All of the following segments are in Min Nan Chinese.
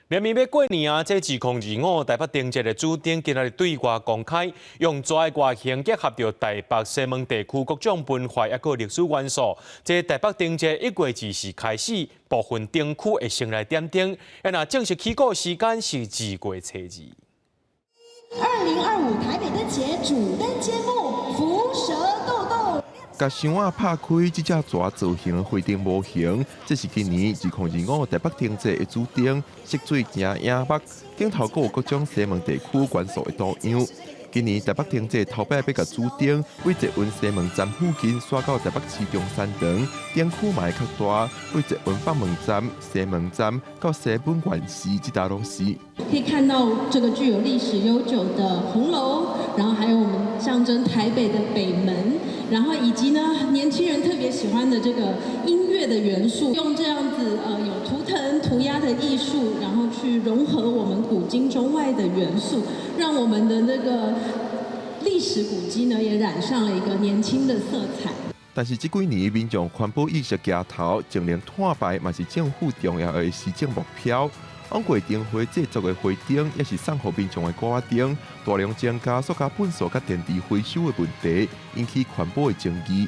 明明欲過年啊，這2025台北燈節的主燈今仔日對外公開，用蛇的外形結合著台北西門地區各種文化抑閣歷史元素。這台北燈節1月24開始，部分燈區會先來點燈，啊若正式起鼓時間是2月初2。2025台北燈節主燈揭幕，福蛇豆豆。共箱仔拍開，這隻蛇造型的花燈模型，這是今年2025台北燈節的主燈，色水誠穎目，頂頭閣有各種西門地區元素的圖樣。今年台北燈節頭擺欲共主燈對捷運西門站附近徙到台北市中山堂，燈區嘛會較大，對捷運北門站、西門站到西本願寺，這搭攏是。可以看到這個具有歷史悠久的紅樓，然後還有我們象徵台北的北門，然後以及呢年輕人特別喜歡的這個音樂的元素，用這樣子有圖騰塗鴉的藝術，然後去融合我們古今中外的元素，讓我們的那個歷史古蹟呢也染上了一個年輕的色彩。但是這幾年民眾環保意識抬頭，節能碳排嘛是政府重要的施政目標。往過燈會製作的花燈，也是送予民眾的掛燈，大量增加塑膠糞掃佮電池回收的問題，引起環保的爭議。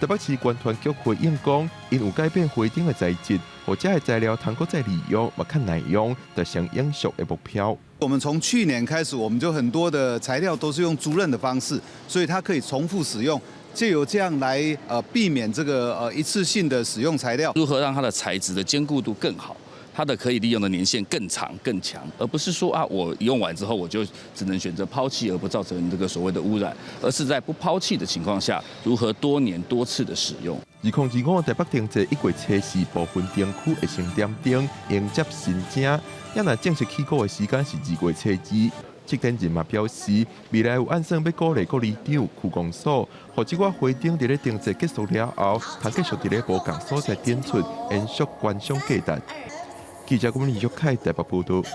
台北市觀團局回應講，𪜶有改變花燈的材質，予這的材料通閣再利用，嘛較耐用，達成永續的目標。我們從去年開始，我們就很多的材料都是用租賃的方式，所以它可以重複使用，藉由這樣來避免這個一次性的使用材料。如何讓它的材質的堅固度更好？它的可以利用的年限更長更強，而不是說啊，我用完之後我就只能選擇拋棄，而不造成這個所謂的污染，而是在不拋棄的情況下，如何多年多次的使用。2025台北燈節1月初4部分燈區會先點燈，迎接新正。若正式起鼓的時間是2月初2。策展人嘛表示，未來有按算欲鼓勵各里長、區公所，予這寡花燈佇咧燈節結束了後，通繼續佇咧無仝所在展出，延續觀賞價值。記者郭文玉凱台北報道。